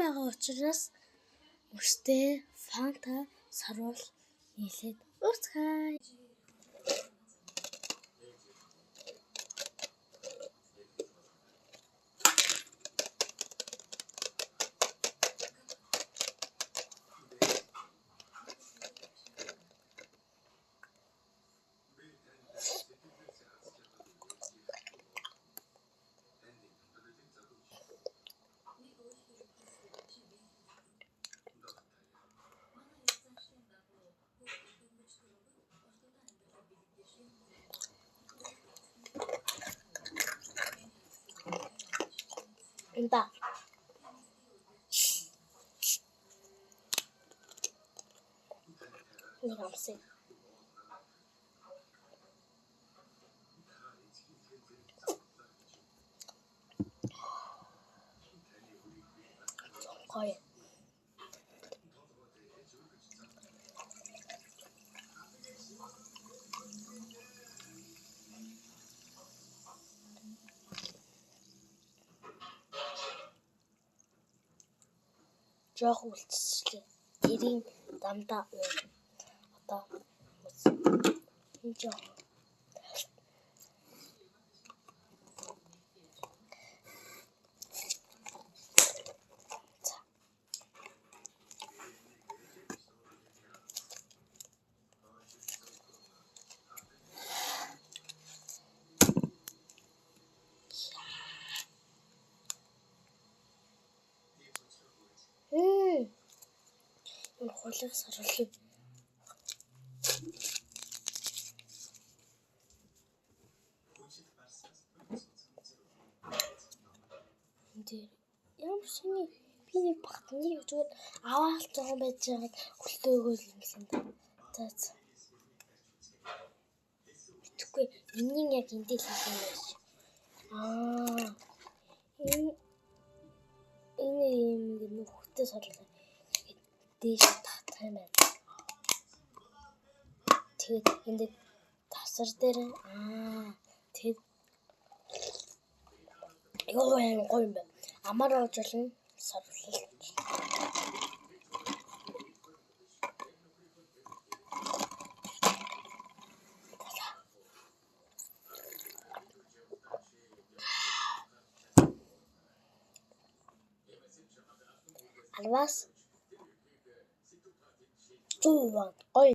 байгаа учраас мөстэй Фанта саруул нийлээд ууцгаая. Да. Нэг амсъя. Гоё. Жоох үлдчихлээ. Тэрийг дандаа уу. Одоо энэ жоох. Энэ хулиг саруулыг энэ дээр ямар шиний би нэг багтны зүгээр аваалт байгаа байж байгаад хөлтөөгөө л юмсан да. За за. Мэдхгүй энэний яг энэ дээр хийх юм байж. Аа. Энэ юм ингэ нүхтэй саруулаа. Дээш татах юм байна. Тэгээд энд тасар дээр тэгээд ёо юм гоё юм байна. Амар оож болно сарлал. Арваас 100%.